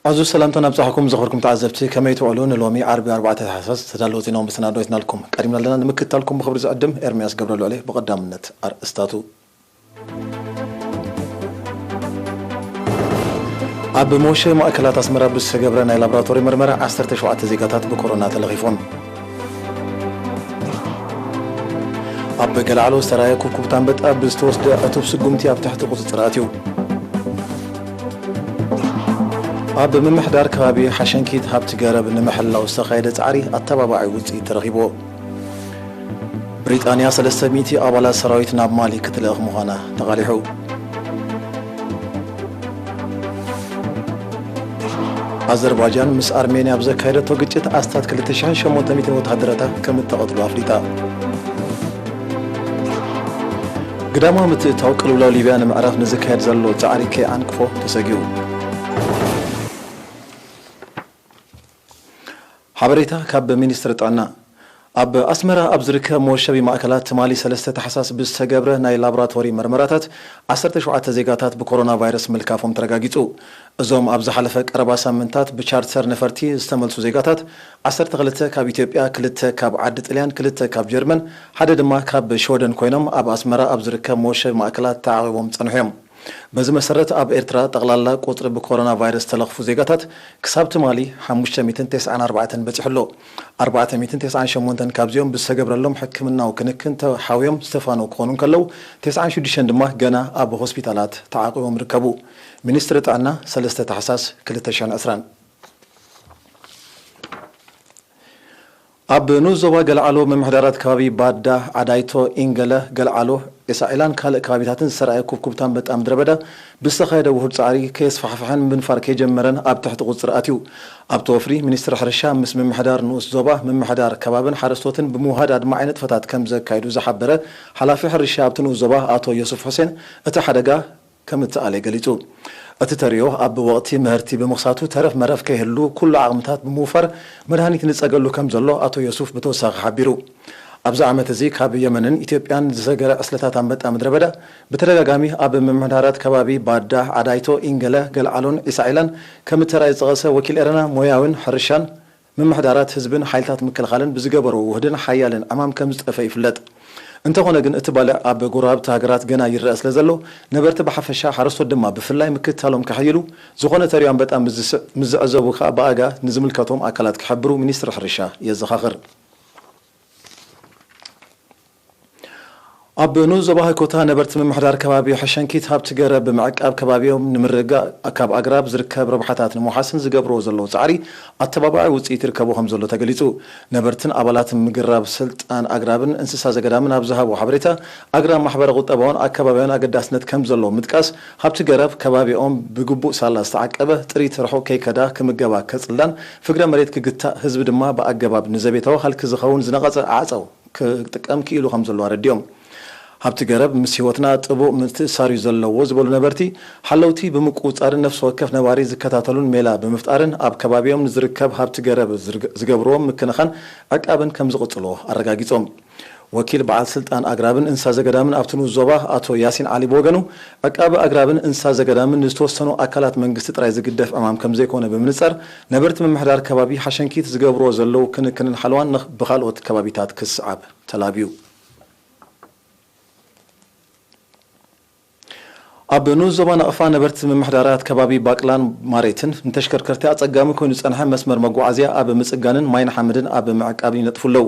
ኣዙ ሰላምታ ናብጻሕኩም ዘኽብርኩም ተዓዘብቲ፣ ከመይ ትውዕሉ? ንሎሚ ዓርቢ ኣርባዕተ ታሕሳስ ዝተዳለወ ዜናዊ መሰናዶ ሒዝናልኩም ቀሪብና ኣለና። ንምክትታልኩም ብኽብሪ ዝዕድም ኤርምያስ ገብረልዑል እየ። ብቐዳምነት ኣርእስታቱ። ኣብ መወሸቢ ማእከላት ኣስመራ ብዝተገብረ ናይ ላቦራቶሪ መርመራ ዓሰርተ ሸውዓተ ዜጋታት ብኮሮና ተለኺፎም። ኣብ ገለዓሎ ዝተራእየ ኩብኩብታ ኣንበጣ ብዝተወስደ ዕቱብ ስጉምቲ ኣብ ትሕቲ ቁጽጽር ኣትዩ። ኣብ ምምሕዳር ከባቢ ሓሸንኪት ሃብቲ ገረብ ንምሕላው ዝተኻየደ ጻዕሪ ኣተባባዒ ውጽኢት ተረኺብዎ። ብሪጣንያ ሰለስተ ሚእቲ ኣባላት ሰራዊት ናብ ማሊ ክትልእኽ ምዃና ተቓሊሑ። ኣዘርባጃን ምስ ኣርሜንያ ኣብ ዘካየደቶ ግጭት ኣስታት ክልተ ሽሕን ሸሞንተ ሚእትን ወተሃደራታ ከም እተቐትሉ ኣፍሊጣ። ግዳማዊ ምትእትታው ቅልውላው ሊብያ ንምዕራፍ ንዝካየድ ዘሎ ጻዕሪ ከይዓንቅፎ ተሰጊኡ። ሓበሬታ ካብ ሚኒስትሪ ጥዕና። ኣብ ኣስመራ ኣብ ዝርከብ መወሸቢ ማእከላት ትማሊ ሰለስተ ታሕሳስ ብዝተገብረ ናይ ላቦራቶሪ መርመራታት ዓሰርተ ሸውዓተ ዜጋታት ብኮሮና ቫይረስ ምልካፎም ተረጋጊጹ። እዞም ኣብ ዝሓለፈ ቀረባ ሳምንታት ብቻርተር ነፈርቲ ዝተመልሱ ዜጋታት፣ ዓሰርተ ክልተ ካብ ኢትዮጵያ፣ ክልተ ካብ ዓዲ ጥልያን፣ ክልተ ካብ ጀርመን፣ ሓደ ድማ ካብ ሽወደን ኮይኖም ኣብ ኣስመራ ኣብ ዝርከብ መወሸቢ ማእከላት ተዓቒቦም ጸንሑ እዮም። በዚ መሰረት ኣብ ኤርትራ ጠቕላላ ቁጽሪ ብኮሮና ቫይረስ ዝተለኽፉ ዜጋታት ክሳብ ትማሊ ሓሙሽተ ሚእትን ተስዓን ኣርባዕተን በጺሑ ኣሎ። ኣርባዕተ ሚእትን ተስዓን ሸሞንተን ካብዚኦም ብዝተገብረሎም ሕክምናዊ ክንክን ተሓውዮም ዝተፋነው ክኾኑ እንከለዉ፣ ተስዓን ሽዱሽተን ድማ ገና ኣብ ሆስፒታላት ተዓቂቦም ይርከቡ። ሚኒስትሪ ጥዕና ሰለስተ ታሕሳስ ክልተ ሽሕን ዕስራን። ኣብ ንኡስ ዞባ ገልዓሎ ምምሕዳራት ከባቢ ባዳ፣ ዓዳይቶ፣ ኢንገለ፣ ገልዓሎ፣ ዒሳዒላን ካልእ ከባቢታትን ዝተራእየ ኩብኩብታ ኣንበጣ ምድረ በዳ ብዝተኻየደ ውሁድ ጻዕሪ ከየስፋሕፍሐን ምንፋር ከይጀመረን ኣብ ትሕቲ ቁጽሪ ኣትዩ። ኣብቲ ወፍሪ ሚኒስትሪ ሕርሻ ምስ ምምሕዳር ንኡስ ዞባ፣ ምምሕዳር ከባብን ሓረስቶትን ብምውሃድ ኣድማዒ ንጥፈታት ከም ዘካየዱ ዝሓበረ ሓላፊ ሕርሻ ኣብቲ ንኡስ ዞባ ኣቶ ዮሱፍ ሑሴን፣ እቲ ሓደጋ ከም እተኣልየ ገሊጹ። እቲ ተርእዮ ኣብ ወቕቲ ምህርቲ ብምኽሳቱ ተረፍ መረፍ ከይህሉ ኩሉ ዓቕምታት ብምውፋር መድሃኒት ንጸገሉ ከም ዘሎ ኣቶ ዮሱፍ ብተወሳኺ ሓቢሩ። ኣብዚ ዓመት እዚ ካብ የመንን ኢትዮጵያን ዝሰገረ ዕስለታት ኣንበጣ ምድረ በዳ ብተደጋጋሚ ኣብ ምምሕዳራት ከባቢ ባዳ፣ ዓዳይቶ፣ ኢንገለ፣ ገልዓሎን ዒሳዒላን ከም እተራእየ ዝጠቐሰ ወኪል ኤረና ሞያውን ሕርሻን ምምሕዳራት ህዝብን ሓይልታት ምክልኻልን ብዝገበርዎ ውህድን ሓያልን ዕማም ከም ዝጠፈ ይፍለጥ። እንተኾነ ግን እቲ ባልዕ ኣብ ጎረባብቲ ሃገራት ገና ይረኣ ስለ ዘሎ ነበርቲ ብሓፈሻ ሓረስቶት ድማ ብፍላይ ምክትታሎም ከሐይሉ፣ ዝኾነ ተርእዮ ኣንበጣ ምስ ዝስዕ-፣ ምስ ዝዕዘቡ ከኣ ብኣጋ ንዝምልከቶም ኣካላት ክሕብሩ ሚኒስትሪ ሕርሻ የዘኻኽር። ኣብ ንኡስ ዞባ ህኮታ ነበርቲ ምምሕዳር ከባቢ ሐሸንኪት ሃብቲ ገረብ ብምዕቃብ ከባቢኦም ንምርግጋእ ካብ ኣግራብ ዝርከብ ረብሓታት ንምውሓስን ዝገብርዎ ዘለዉ ጻዕሪ ኣተባባዒ ውጽኢት ይርከቦ ከም ዘሎ ተገሊጹ። ነበርትን ኣባላትን ምግራብ ስልጣን ኣግራብን እንስሳ ዘገዳምን ኣብ ዝሃብዎ ሓበሬታ፣ ኣግራብ ማሕበረ ቁጠባውን ኣከባቢያውን ኣገዳስነት ከም ዘለዎ ምጥቃስ፣ ሃብቲ ገረብ ከባቢኦም ብግቡእ ሳላ ዝተዓቀበ፣ ጥሪት ርሑቕ ከይከዳ፣ ክምገባ ከጽልላን ፍግረ መሬት ክግታእ፣ ህዝቢ ድማ ብኣገባብ ንዘቤታዊ ሃልኪ ዝኸውን ዝነቐጸ ዓጸው ክጥቀም ክኢሉ ከም ዘሎ ኣረዲኦም። ሃብቲ ገረብ ምስ ህይወትና ጥቡቕ ምትእስሳር እዩ ዘለዎ ዝበሉ ነበርቲ፣ ሓለውቲ ብምቁጽጻርን ነፍሲ ወከፍ ነባሪ ዝከታተሉን ሜላ ብምፍጣርን ኣብ ከባቢኦም ንዝርከብ ሃብቲ ገረብ ዝርግ-፣ ዝገብርዎ ምክንኻን ዕቃብን ከም ዝቕጽልዎ ኣረጋጊጾም። ወኪል በዓል ስልጣን ኣግራብን እንስሳ ዘገዳምን ኣብቲ ንኡስ ዞባ ኣቶ ያሲን ዓሊ ብወገኑ፣ ዕቃቢ ኣግራብን እንስሳ ዘገዳምን ንዝተወሰኑ ኣካላት መንግስቲ ጥራይ ዝግደፍ ዕማም ከም ዘይኮነ ብምንጻር፣ ነበርቲ ምምሕዳር ከባቢ ሓሸንኪት ዝገብርዎ ዘለዉ ክንክንን ሓለዋን ንኽ-፣ ብኻልኦት ከባቢታት ክስዓብ ተላብዩ። ኣብ ንኡስ ዞባ ናቕፋ ነበርቲ ምምሕዳራት ከባቢ ባቅላን ማሬትን ንተሽከርከርቲ ኣጸጋሚ ኮይኑ ዝጸንሐ መስመር መጓዓዝያ ኣብ ምጽጋንን ማይን ሓመድን ኣብ ምዕቃብን ይነጥፉ ኣለዉ።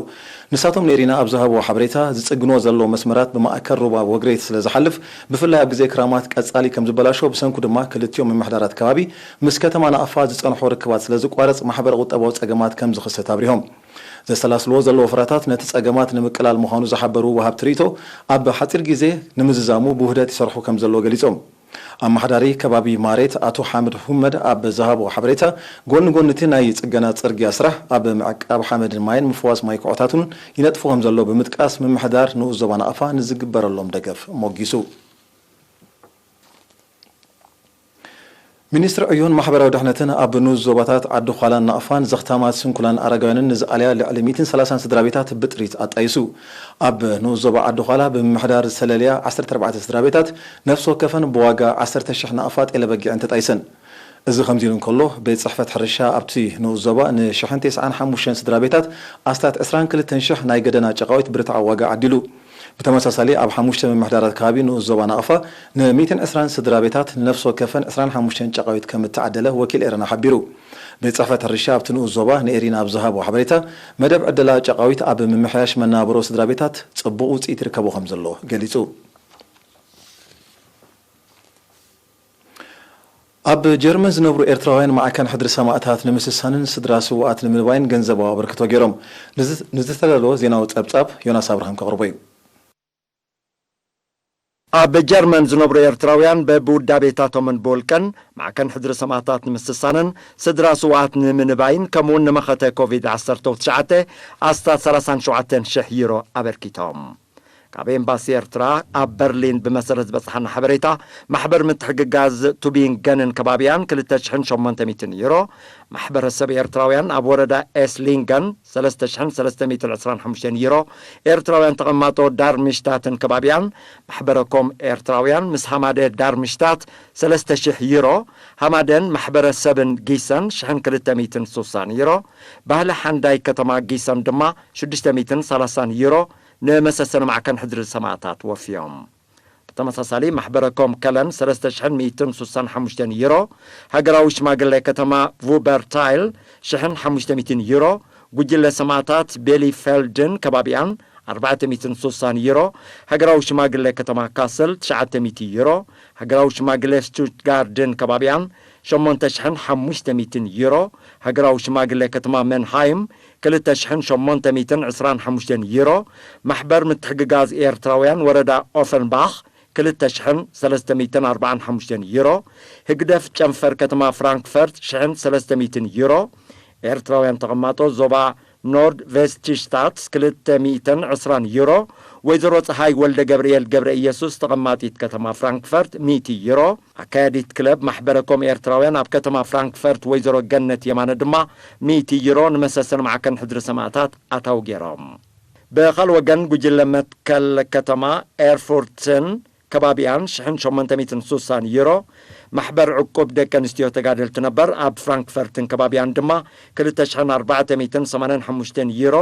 ንሳቶም ንኤሪና ኣብ ዝሃብዎ ሓበሬታ፣ ዝጽግንዎ ዘለዉ መስመራት ብማእከል ሩባ ወግሬት ስለ ዝሓልፍ፣ ብፍላይ ኣብ ግዜ ክራማት ቀጻሊ ከም ዝበላሾ፣ ብሰንኩ ድማ ክልቲኦም ምምሕዳራት ከባቢ ምስ ከተማ ናቕፋ ዝጸንሖ ርክባት ስለ ዝቋረጽ፣ ማሕበረ ቁጠባዊ ጸገማት ከም ዝኽሰት ኣብሪሆም። ዘሰላስልዎ ዘለዉ ፍረታት ነቲ ጸገማት ንምቅላል ምዃኑ ዝሓበሩ ወሃብቲ ርእይቶ፣ ኣብ ሓጺር ግዜ ንምዝዛሙ ብውህደት ይሰርሑ ከም ዘለዉ ገሊጾም። ኣመሓዳሪ ከባቢ ማሬት ኣቶ ሓምድ ሁመድ ኣብ ዝሃቦ ሓበሬታ፣ ጎኒ ጎኒ እቲ ናይ ጽገና ጽርግያ ስራሕ፣ ኣብ ምዕቃብ ሓመድን ማይን ምፍዋስ ማይ ኩዖታትን ይነጥፉ ከም ዘለዉ ብምጥቃስ፣ ምምሕዳር ንኡስ ዞባ ናቕፋ ንዝግበረሎም ደገፍ ሞጊሱ። ሚኒስትሪ ዕዮን ማሕበራዊ ድሕነትን ኣብ ንኡስ ዞባታት ዓዲ ዃላን ናቕፋን ዘኽታማት ስንኩላን ኣረጋውያንን ንዝኣልያ ልዕሊ ሚእትን ሰላሳን ስድራ ቤታት ብጥሪት ኣጣይሱ። ኣብ ንኡስ ዞባ ዓዲ ዃላ ብምምሕዳር ዝተለልያ ዓሰርተ ኣርባዕተ ስድራ ቤታት ነፍሲ ወከፈን ብዋጋ ዓሰርተ ሽሕ ናቕፋ ጤለ በጊዕን ተጣይሰን። እዚ ከምዚ ኢሉ እንከሎ፣ ቤት ጽሕፈት ሕርሻ ኣብቲ ንኡስ ዞባ ንሽሕን ተስዓን ሓሙሽተን ስድራ ቤታት ኣስታት ዕስራን ክልተን ሽሕ ናይ ገደና ጨቓዊት ብርትዓዊ ዋጋ ዓዲሉ። ብተመሳሳሊ፣ ኣብ ሓሙሽተ ምምሕዳራት ከባቢ ንኡስ ዞባ ናቕፋ፣ ን ሚእትን ዕስራን ስድራ ቤታት ንነፍሲ ወከፈን ዕስራን ሓሙሽተን ጨቓዊት ከም እተዓደለ ወኪል ኤረና ሓቢሩ። ቤት ጽሕፈት ሕርሻ ኣብቲ ንኡስ ዞባ ንኤሪና ኣብ ዝሃቦ ሓበሬታ፣ መደብ ዕደላ ጨቓዊት ኣብ ምምሕያሽ መነባብሮ ስድራ ቤታት ጽቡቕ ውጽኢት ይርከቦ ከም ዘሎ ገሊጹ። ኣብ ጀርመን ዝነብሩ ኤርትራውያን ማዕከን ሕድሪ ሰማእታት ንምስሳንን ስድራ ስዉኣት ንምንባይን ገንዘባዊ ኣበርክቶ ገይሮም። ንዝ-፣ ንዝተዳለወ ዜናዊ ጸብጻብ ዮናስ ኣብርሃም ከቕርቦ እዩ። ኣብ ጀርመን ዝነብሩ ኤርትራውያን በብውዳቤታቶምን ብውልቀን ማዕከን ሕድሪ ሰማእታት ንምስሳንን ስድራ ስዉኣት ንምንባይን ከምኡውን ንመኸተ ኮቪድ ዓሰርተ ትሽዓተ ኣስታት ሰላሳን ሸውዓተን ሽሕ ዩሮ ኣበርኪቶም። ካብ ኤምባሲ ኤርትራ ኣብ በርሊን ብመሰረት ዝበጽሓና ሓበሬታ፣ ማሕበር ምትሕግጋዝ ቱቢንገንን ከባቢያን ክልተ ሽሕን ሸሞንተ ሚእትን ዩሮ፣ ማሕበረሰብ ኤርትራውያን ኣብ ወረዳ ኤስሊንገን ሰለስተ ሽሕን ሰለስተ ሚእትን ዕስራን ሓሙሽተን ዩሮ፣ ኤርትራውያን ተቐማጦ ዳርምሽታትን ከባቢያን፣ ማሕበረኮም ኤርትራውያን ምስ ሃማደ ዳርምሽታት ሰለስተ ሽሕ ዩሮ፣ ሃማደን ማሕበረሰብን ጊሰን ሽሕን ክልተ ሚእትን ሱሳን ዩሮ፣ ባህሊ ሓንዳይ ከተማ ጊሰን ድማ ሽዱሽተ ሚእትን ሰላሳን ዩሮ፣ ንመሰሰኒ ማዕከን ሕድሪ ሰማእታት ወፍዮም። ብተመሳሳሊ፣ ማሕበረ ኮም ከለን ሰለስተ ሽሕን ሚእትን ሱሳን ሓሙሽተን ዩሮ፣ ሃገራዊ ሽማግለ ከተማ ቩበርታይል ሽሕን ሓሙሽተ ሚእትን ዩሮ፣ ጉጅለ ሰማእታት ቤሊፌልድን ከባቢኣን ኣርባዕተ ሚእትን ሱሳን ዩሮ፣ ሃገራዊ ሽማግለ ከተማ ካስል ትሽዓተ ሚእቲ ዩሮ፣ ሃገራዊ ሽማግለ ስቱትጋርድን ከባቢኣን ሸሞንተ ሽሕን ሓሙሽተ ሚእትን ዩሮ፣ ሃገራዊ ሽማግለ ከተማ መንሃይም ክልተ ሽሕን ሸሞንተ ሚእትን ዕስራን ሓሙሽተን ዩሮ፣ ማሕበር ምትሕግጋዝ ኤርትራውያን ወረዳ ኦፈንባኽ ክልተ ሽሕን ሰለስተ ሚእትን ኣርባዓን ሓሙሽተን ዩሮ፣ ህግደፍ ጨንፈር ከተማ ፍራንክፈርት ሽሕን ሰለስተ ሚእትን ዩሮ፣ ኤርትራውያን ተቐማጦ ዞባ ኖርድ ቬስትሽታት ክልተ ሚእትን ዕስራን ዩሮ፣ ወይዘሮ ጸሃይ ወልደ ገብርኤል ገብረ ኢየሱስ ተቐማጢት ከተማ ፍራንክፈርት ሚእቲ ዩሮ፣ ኣካያዲት ክለብ ማሕበረ ኮም ኤርትራውያን ኣብ ከተማ ፍራንክፈርት ወይዘሮ ገነት የማነ ድማ ሚእቲ ዩሮ ንመሰሰን ማዕከን ሕድሪ ሰማእታት ኣታው ገይሮም። ብኻል ወገን፣ ጉጅለ መትከል ከተማ ኤርፉርትን ከባቢኣን ሽሕን ሸሞንተ ሚእትን ሱሳን ዩሮ፣ ማሕበር ዕቁብ ደቂ ኣንስትዮ ተጋደልቲ ነበር ኣብ ፍራንክፈርትን ከባቢኣን ድማ ክልተ ሽሕን ኣርባዕተ ሚእትን ሰማንያን ሓሙሽተን ዩሮ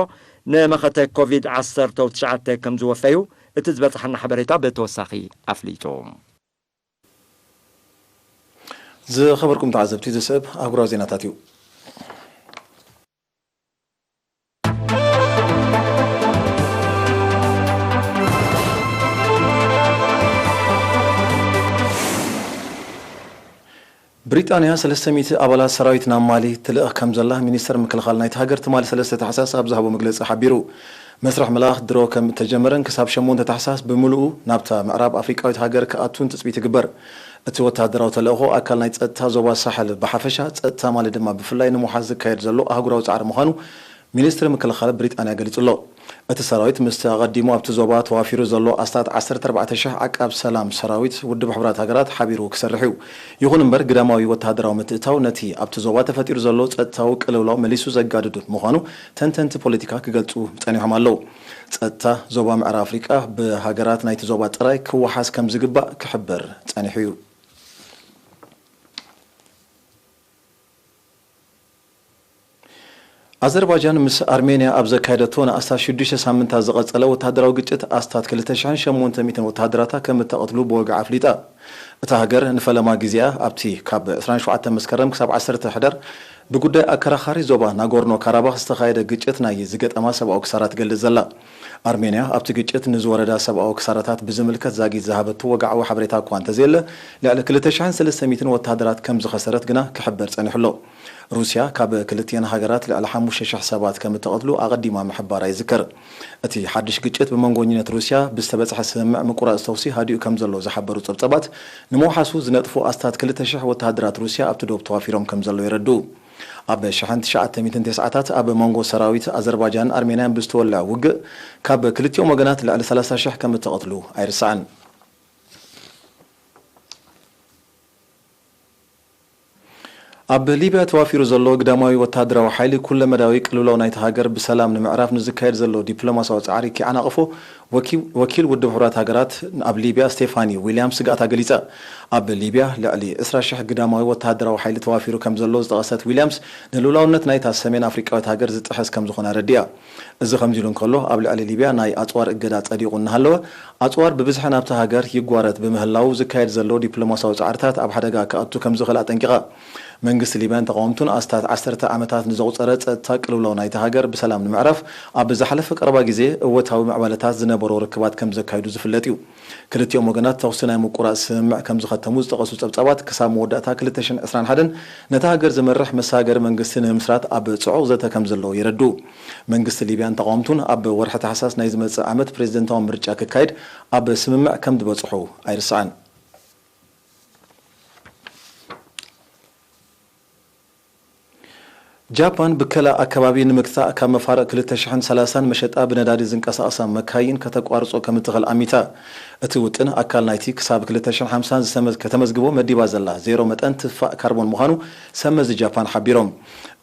ንመኸተ ኮቪድ ዓሰርተ ትሽዓተ ከም ዝወፈዩ እቲ ዝበጽሓና ሓበሬታ ብተወሳኺ ኣፍሊጡ። ዝኸበርኩም ተዓዘብቲ፣ ዝስዕብ ኣህጉራዊ ዜናታት እዩ። ብሪጣንያ ሰለስተ ሚእቲ ኣባላት ሰራዊት ናብ ማሊ ትልእኽ ከም ዘላ ሚኒስተር ምክልኻል ናይቲ ሃገር ትማሊ ሰለስተ ታሕሳስ ኣብ ዝሃቦ መግለጺ ሓቢሩ። መስርሕ ምልኣኽ ድሮ ከም እተጀመረን ክሳብ ሸሞንተ ታሕሳስ ብምሉኡ ናብታ ምዕራብ ኣፍሪቃዊት ሃገር ክኣቱን ትጽቢት ይግበር። እቲ ወተሃደራዊ ተልእኾ ኣካል ናይ ጸጥታ ዞባ ሳሕል ብሓፈሻ፣ ጸጥታ ማሊ ድማ ብፍላይ ንምውሓስ ዝካየድ ዘሎ ኣህጉራዊ ጻዕሪ ምዃኑ ሚኒስትሪ ምክልኻል ብሪጣንያ ገሊጹ ኣሎ። እቲ ሰራዊት ምስቲ ኣቐዲሙ ኣብቲ ዞባ ተዋፊሩ ዘሎ ኣስታት ዓሰርተ ኣርባዕተ ሽሕ ዓቃብ ሰላም ሰራዊት ውድብ ሕቡራት ሃገራት ሓቢሩ ክሰርሕ እዩ። ይኹን እምበር፣ ግዳማዊ ወተሃደራዊ ምትእትታው ነቲ ኣብቲ ዞባ ተፈጢሩ ዘሎ ጸጥታዊ ቅልውላው መሊሱ ዘጋድዶ ምዃኑ ተንተንቲ ፖለቲካ ክገልጹ ጸኒሖም ኣለዉ። ጸጥታ ዞባ ምዕራብ ኣፍሪቃ ብሃገራት ናይቲ ዞባ ጥራይ ክወሓስ ከም ዝግባእ ክሕበር ጸኒሑ እዩ። ኣዘርባጃን ምስ ኣርሜንያ ኣብ ዘካየደቶ ንኣስታት ሽዱሽተ ሳምንታት ዝቐጸለ ወተሃደራዊ ግጭት ኣስታት ክልተ ሽሕን ሸሞንተ ሚእትን ወተሃደራታ ከም እተቐትሉ ብወግዒ ኣፍሊጣ። እታ ሃገር ንፈለማ ግዜኣ ኣብቲ ካብ ዕስራን ሸውዓተ መስከረም ክሳብ ዓሰርተ ሕዳር ብጉዳይ ኣከራኻሪ ዞባ ናጎርኖ ካራባኽ ዝተኻየደ ግጭት ናይ ዝገጠማ ሰብኣዊ ክሳራ ትገልጽ ዘላ። ኣርሜንያ ኣብቲ ግጭት ንዝወረዳ ሰብኣዊ ክሳራታት ብዝምልከት ዛጊት ዝሃበቶ ወግዓዊ ሓበሬታ እኳ እንተዘየለ፣ ልዕሊ ክልተ ሽሕን ሰለስተ ሚእትን ወተሃደራት ከም ዝኸሰረት ግና ክሕበር ጸኒሑ ኣሎ። ሩስያ ካብ ክልቲኤን ሃገራት ልዕሊ ሓሙሽተ ሽሕ ሰባት ከም እተቐትሉ ኣቐዲማ ምሕባራ ይዝከር። እቲ ሓድሽ ግጭት ብመንጎኝነት ሩስያ ብዝተበጽሐ ስምምዕ ምቁራጽ ተኹሲ ሃዲኡ ከም ዘሎ ዝሓበሩ ጸብጸባት፣ ንምውሓሱ ዝነጥፉ ኣስታት ክልተ ሽሕ ወተሃደራት ሩስያ ኣብቲ ዶብ ተዋፊሮም ከም ዘለዉ የረድኡ። ኣብ ሽሕን ትሽዓተ ሚእትን ተስዓታት ኣብ መንጎ ሰራዊት ኣዘርባጃንን ኣርሜንያን ብዝተወልዐ ውግእ፣ ካብ ክልቲኦም ወገናት ልዕሊ ሰላሳ ሽሕ ከም እተቐትሉ ኣይርሳዕን። ኣብ ሊብያ ተዋፊሩ ዘሎ ግዳማዊ ወተሃደራዊ ሓይሊ ኩለመዳያዊ ቅልውላው ናይታ ሃገር ብሰላም ንምዕራፍ ንዝካየድ ዘሎ ዲፕሎማስያዊ ጻዕሪ ኪዓናቕፎ ወኪ-፣ ወኪል ውድብ ሕቡራት ሃገራት ኣብ ሊብያ ስቴፋኒ ዊልያምስ ስግኣታ ገሊጻ። ኣብ ሊብያ ልዕሊ ዕስራ ሽሕ ግዳማዊ ወተሃደራዊ ሓይሊ ተዋፊሩ ከም ዘሎ ዝጠቐሰት ዊልያምስ፣ ንልኡላውነት ናይታ ሰሜን ኣፍሪቃዊት ሃገር ዝጥሕስ ከም ዝኾነ ኣረዲኣ። እዚ ከምዚ ኢሉ እንከሎ፣ ኣብ ልዕሊ ሊብያ ናይ ኣጽዋር እገዳ ጸዲቑ እናሃለወ፣ ኣጽዋር ብብዝሒ ናብታ ሃገር ይጓረት ብምህላዉ ዝካየድ ዘሎ ዲፕሎማስያዊ ጻዕርታት ኣብ ሓደጋ ክኣቱ ከም ዝኽእል ኣጠንቂቓ። መንግስቲ ሊብያን ተቓወምቱን ኣስታት ዓሰርተ ዓመታት ንዘቑጸረ ጸጥታ ቅልውላው ናይታ ሃገር ብሰላም ንምዕራፍ ኣብ ዝሓለፈ ቀረባ ግዜ እወታዊ ምዕባለታት ዝነበሮ ርክባት ከም ዘካይዱ ዝፍለጥ እዩ። ክልቲኦም ወገናት ተኹሲ ናይ ምቁራጽ ስምምዕ ከም ዝኸተሙ ዝጠቐሱ ጸብጻባት፣ ክሳብ መወዳእታ ክልተ ሽሕን ዕስራን ሓደን ነታ ሃገር ዝመርሕ መሰጋገሪ መንግስቲ ንምምስራት ኣብ ጽዑቕ ዘተ ከም ዘለዉ የረድኡ። መንግስቲ ሊብያን ተቓወምቱን ኣብ ወርሒ ታሕሳስ ናይ ዝመጽእ ዓመት ፕሬዝደንታዊ ምርጫ ክካየድ ኣብ ስምምዕ ከም ዝበጽሑ ኣይርሳዕን። ጃፓን ብከላ ኣከባቢ ንምግታእ ካብ መፋርቕ ክልተ ሽሕን ሰላሳን መሸጣ ብነዳዲ ዝንቀሳቐሳ መካይን ከተቋርጾ ከም እትኽእል ኣሚታ። እቲ ውጥን ኣካል ናይቲ ክሳብ ክልተ ሽሕን ሓምሳን ዝሰመ-፣ ከተመዝግቦ መዲባ ዘላ ዜሮ መጠን ትፋእ ካርቦን ምዃኑ ሰብ መዚ ጃፓን ሓቢሮም።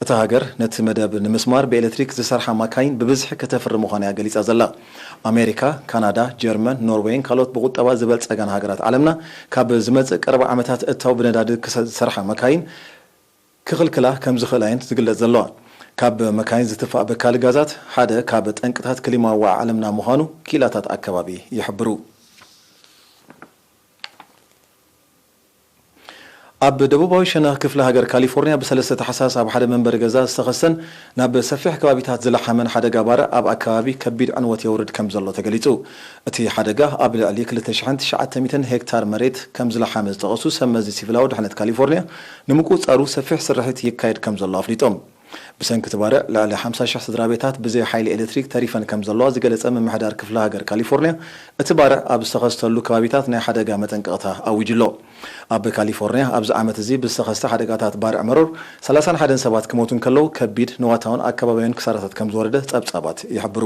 እታ ሃገር ነቲ መደብ ንምስማር ብኤሌክትሪክ ዝሰርሓ ማካይን ብብዝሒ ከተፍሪ ምዃና እያ ገሊጻ ዘላ። ኣሜሪካ፣ ካናዳ፣ ጀርመን፣ ኖርዌይን ካልኦት ብቁጠባ ዝበልጸጋን ሃገራት ዓለምና ካብ ዝመጽእ ቀረባ ዓመታት እታው ብነዳዲ ክሰ-፣ ዝሰርሓ ማካይን ክኽልክላ ከም ዝኽእላ እየን ዝግለጽ ዘለዋ። ካብ መካይን ዝትፋእ በካሊ ጋዛት ሓደ ካብ ጠንቅታት ክሊማ ዋዕ ዓለምና ምዃኑ ክኢላታት ኣከባቢ ይሕብሩ። ኣብ ደቡባዊ ሸነኽ ክፍለ ሃገር ካሊፎርኒያ ብሰለስተ ታሕሳስ ኣብ ሓደ መንበሪ ገዛ ዝተኸሰን ናብ ሰፊሕ ከባቢታት ዝለሓመን ሓደጋ ባርዕ ኣብ ኣከባቢ ከቢድ ዕንወት የውርድ ከም ዘሎ ተገሊጹ። እቲ ሓደጋ ኣብ ልዕሊ ክልተ ሽሕን ትሽዓተ ሚእትን ሄክታር መሬት ከም ዝለሓመ ዝጠቐሱ ሰብ መዚ ሲቪላዊ ድሕነት ካሊፎርኒያ፣ ንምቁጽጻሩ ሰፊሕ ስርሒት ይካየድ ከም ዘሎ ኣፍሊጦም። ብሰንኪ እቲ ባርዕ ልዕሊ ሓምሳ ሽሕ ስድራ ቤታት ብዘይ ሓይሊ ኤሌክትሪክ ተሪፈን ከም ዘለዋ ዝገለጸ ምምሕዳር ክፍለ ሃገር ካሊፎርኒያ፣ እቲ ባርዕ ኣብ ዝተኸስተሉ ከባቢታት ናይ ሓደጋ መጠንቀቕታ ኣዊጁ ኣሎ። ኣብ ካሊፎርኒያ ኣብዚ ዓመት እዚ ብዝተኸስተ ሓደጋታት ባርዕ መሮር ሰላሳን ሓደን ሰባት ክሞቱ እንከለዉ፣ ከቢድ ንዋታውን ኣከባብያውን ክሳራታት ከም ዝወረደ ጸብጻባት ይሕብሩ።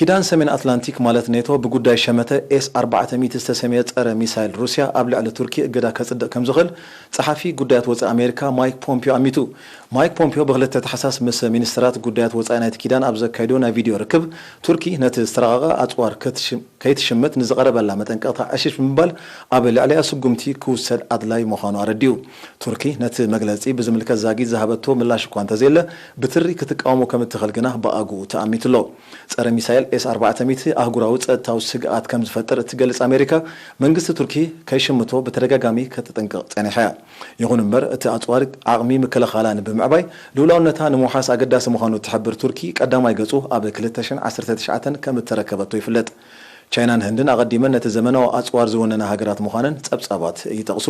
ኪዳን ሰሜን ኣትላንቲክ ማለት ኔቶ ብጉዳይ ሸመተ ኤስ ኣርባዕተ ሚእቲ ዝተሰምየ ጸረ ሚሳይል ሩስያ ኣብ ልዕሊ ቱርኪ እገዳ ከጽድቕ ከም ዝኽእል ጸሓፊ ጉዳያት ወጻኢ ኣሜሪካ ማይክ ፖምፒዮ ኣሚቱ። ማይክ ፖምፒዮ ብክልተ ታሕሳስ ምስ ሚኒስትራት ጉዳያት ወጻኢ ናይቲ ኪዳን ኣብ ዘካየዶ ናይ ቪድዮ ርክብ፣ ቱርኪ ነቲ ዝተራቐቐ ኣጽዋር ክትሽ-፣ ከይትሽምት ንዝቐረበላ መጠንቀቕታ ዕሽሽ ብምባል ኣብ ልዕሊኣ ስጉምቲ ክውሰድ ኣድላይ ምዃኑ ኣረዲኡ። ቱርኪ ነቲ መግለጺ ብዝምልከት ዛጊት ዝሃበቶ ምላሽ እኳ እንተዘየለ፣ ብትሪ ክትቃወሞ ከም እትኽእል ግና ብኣግኡ ተኣሚቱ ኣሎ። ጸረ ሚሳይል ኤስ ኣርባዕተ ሚእቲ ኣህጉራዊ ጸጥታዊ ስግኣት ከም ዝፈጥር እትገልጽ ኣሜሪካ፣ መንግስቲ ቱርኪ ከይሽምቶ ብተደጋጋሚ ከተጠንቅቕ ጸኒሓ እያ። ይኹን እምበር፣ እቲ ኣጽዋር ዓቕሚ ምክልኻላ ንምምዕባይ ልኡላውነታ ንምውሓስ ኣገዳሲ ምዃኑ እትሕብር ቱርኪ፣ ቀዳማይ ገጹ ኣብ ክልተ ሽሕን ዓሰርተ ትሽዓተን ከም እተረከበቶ ይፍለጥ። ቻይናን ህንድን ኣቐዲመን ነቲ ዘመናዊ ኣጽዋር ዝወነና ሃገራት ምዃነን ጸብጻባት ይጠቕሱ።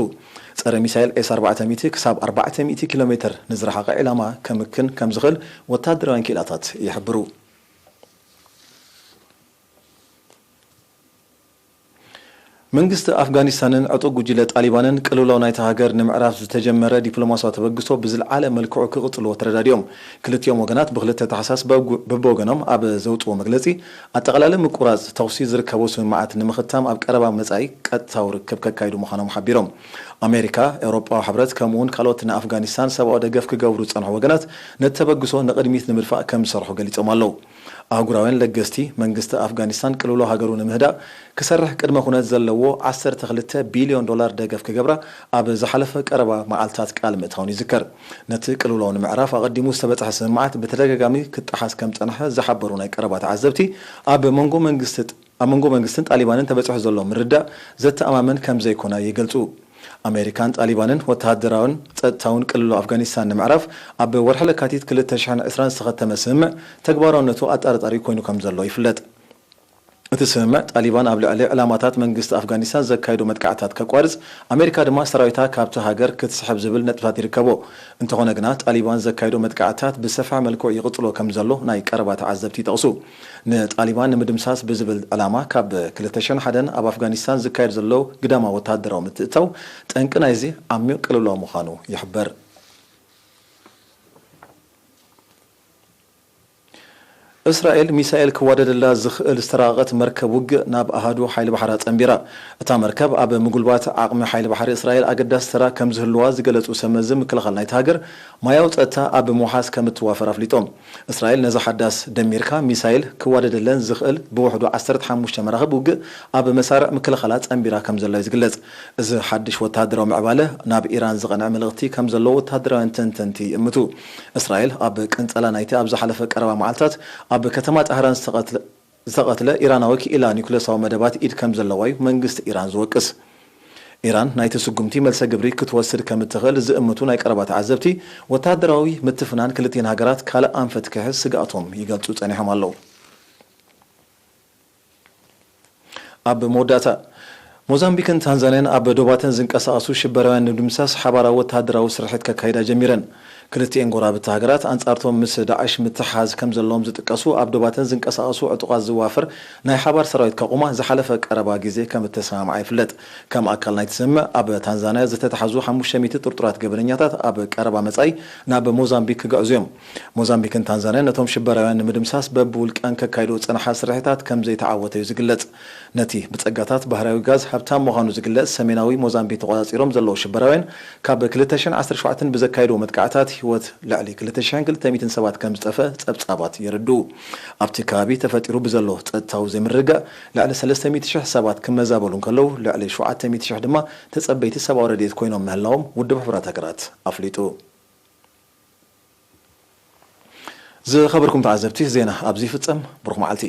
ጸረ ሚሳይል ኤስ ኣርባዕተ ሚእቲ ክሳብ ኣርባዕተ ሚእቲ ኪሎ ሜትር ንዝረሓቐ ዒላማ ከምክን ከም ዝኽእል ወተሃደራውያን ክኢላታት ይሕብሩ። መንግስቲ ኣፍጋኒስታንን ዕጡቕ ጉጅለ ጣሊባንን ቅልውላው ናይታ ሃገር ንምዕራፍ ዝተጀመረ ዲፕሎማስያዊ ተበግሶ ብዝለዓለ መልክዑ ክቕጽልዎ ተረዳዲኦም። ክልቲኦም ወገናት ብክልተ ታሕሳስ በብ-፣ በብወገኖም ኣብ ዘውጽዎ መግለጺ፣ ኣጠቓላሊ ምቁራጽ ተኹሲ ዝርከቦ ስምምዓት ንምኽታም ኣብ ቀረባ መጻኢ ቀጥታዊ ርክብ ከካይዱ ምዃኖም ሓቢሮም። ኣሜሪካ፣ ኤውሮጳዊ ሕብረት ከምኡውን ካልኦት ንኣፍጋኒስታን ሰብኣዊ ደገፍ ክገብሩ ዝጸንሑ ወገናት ነቲ ተበግሶ ንቕድሚት ንምድፋእ ከም ዝሰርሑ ገሊጾም ኣለዉ። ኣህጉራውያን ለገስቲ፣ መንግስቲ ኣፍጋኒስታን ቅልውላው ሃገሩ ንምህዳእ ክሰርሕ ቅድመ ኩነት ዘለዎ ዓሰርተ ክልተ ቢልዮን ዶላር ደገፍ ክገብራ ኣብ ዝሓለፈ ቀረባ መዓልታት ቃል ምእታውን ይዝከር። ነቲ ቅልውላው ንምዕራፍ ኣቐዲሙ ዝተበጽሐ ስምምዓት ብተደጋጋሚ ክጠሓስ ከም ዝጸንሐ ዝሓበሩ ናይ ቀረባ ተዓዘብቲ፣ ኣብ መንጎ መንግስቲ ኣብ መንጎ መንግስትን ጣሊባንን ተበጺሑ ዘሎ ምርዳእ ዘተኣማምን ከም ዘይኮነ ይገልጹ። ኣሜሪካን ጣሊባንን ወተሃደራውን ጸጥታውን ቅልውላው ኣፍጋኒስታን ንምዕራፍ ኣብ ወርሒ ለካቲት ክልተ ሽሕን ዕስራን ዝተኸተመ ስምምዕ ተግባራውነቱ ኣጠራጣሪ ኮይኑ ከም ዘሎ ይፍለጥ። እቲ ስምምዕ፣ ጣሊባን ኣብ ልዕሊ ዕላማታት መንግስቲ ኣፍጋኒስታን ዘካይዶ መጥቃዕትታት ከቋርጽ፣ ኣሜሪካ ድማ ሰራዊታ ካብቲ ሃገር ክትስሕብ ዝብል ነጥብታት ይርከቦ። እንተኾነ ግና፣ ጣሊባን ዘካይዶ መጥቃዕትታት ብሰፍሐ መልክዑ ይቕጽሎ ከም ዘሎ ናይ ቀረባ ተዓዘብቲ ይጠቕሱ። ንጣሊባን ንምድምሳስ ብዝብል ዕላማ ካብ ክልተ ሽሕን ሓደን ኣብ ኣፍጋኒስታን ዝካየድ ዘሎ ግዳማዊ ወተሃደራዊ ምትእትታው ጠንቂ ናይዚ ዓሚቕ ቅልውላው ምዃኑ ይሕበር። እስራኤል ሚሳኤል ክዋደደላ ዝኽእል ዝተራቐቐት መርከብ ውግእ ናብ ኣሃዱ ሓይሊ ባሕራ ጸንቢራ። እታ መርከብ ኣብ ምጉልባት ዓቕሚ ሓይሊ ባሕሪ እስራኤል ኣገዳሲ ተራ ከም ዝህልዋ ዝገለጹ ሰብ መዚ ምክልኻል ናይቲ ሃገር፣ ማያዊ ጸጥታ ኣብ ምውሓስ ከም እትዋፈር ኣፍሊጦም። እስራኤል ነዚ ሓዳስ ደሚርካ ሚሳይል ክዋደደለን ዝኽእል ብውሕዱ ዓሰርተ ሓሙሽተ መራኽብ ውግእ ኣብ መሳርዕ ምክልኻላ ጸንቢራ ከም ዘሎ እዩ ዝግለጽ። እዚ ሓድሽ ወተሃደራዊ ምዕባለ ናብ ኢራን ዝቐንዐ መልእኽቲ ከም ዘለዎ ወተሃደራውያን ተንተንቲ ይእምቱ። እስራኤል ኣብ ቅንጸላ ናይቲ ኣብ ዝሓለፈ ቀረባ መዓልታት ኣብ ከተማ ጣህራን ዝተቐትለ ኢራናዊ ክኢላ ኒኩለሳዊ መደባት ኢድ ከም ዘለዋ እዩ መንግስቲ ኢራን ዝወቅስ። ኢራን ናይቲ ስጉምቲ መልሰ ግብሪ ክትወስድ ከም እትኽእል ዝእምቱ ናይ ቀረባ ተዓዘብቲ፣ ወተሃደራዊ ምትፍናን ክልቲኤን ሃገራት ካልእ ኣንፈት ክሕዝ ስግኣቶም ይገልጹ ጸኒሖም ኣለዉ። ኣብ መወዳእታ፣ ሞዛምቢክን ታንዛንያን ኣብ ዶባተን ዝንቀሳቐሱ ሽበራውያን ንምድምሳስ ሓባራዊ ወተሃደራዊ ስርሒት ከካይዳ ጀሚረን። ክልቲኤን ጎራብቲ ሃገራት ኣንጻርቶም ምስ ዳዕሽ ምትሓዝ ከም ዘለዎም ዝጥቀሱ ኣብ ዶባተን ዝንቀሳቐሱ ዕጡቓት ዝዋፈር ናይ ሓባር ሰራዊት ከቑማ ዝሓለፈ ቀረባ ግዜ ከም እተሰማምዓ ይፍለጥ። ከም ኣካል ናይቲ ስምምዕ ኣብ ታንዛንያ ዝተታሕዙ ሓሙሽተ ሚእቲ ጥርጡራት ገበነኛታት ኣብ ቀረባ መጻኢ ናብ ሞዛምቢክ ክግዕዙ እዮም። ሞዛምቢክን ታንዛንያን ነቶም ሽበራውያን ንምድምሳስ በብውልቀን ከካይዶ ዝጸንሓ ስርሒታት ከም ዘይተዓወተ እዩ ዝግለጽ። ነቲ ብጸጋታት ባህርያዊ ጋዝ ሃብታም ምዃኑ ዝግለጽ ሰሜናዊ ሞዛምቢክ ተቖጻጺሮም ዘለዉ ሽበራውያን፣ ካብ ክልተ ሽሕን ዓሰርተ ሸውዓተን ብዘካየድዎ መጥቃዕታት ህይወት ልዕሊ ክልተ ሽሕን ክልተ ሚእትን ሰባት ከም ዝጠፍአ ጸብጻባት የረድኡ። ኣብቲ ከባቢ ተፈጢሩ ብዘሎ ጸጥታዊ ዘይምርግጋእ ልዕሊ ሰለስተ ሚእቲ ሽሕ ሰባት ክመዛበሉ እንከለዉ፣ ልዕሊ ሸውዓተ ሚእቲ ሽሕ ድማ ተጸበይቲ ሰብኣዊ ረድኤት ኮይኖም ምህላዎም ውድብ ሕቡራት ሃገራት ኣፍሊጡ። ዝኸበርኩም ተዓዘብቲ፣ ዜና ኣብዚ ይፍጸም። ብሩኽ መዓልቲ።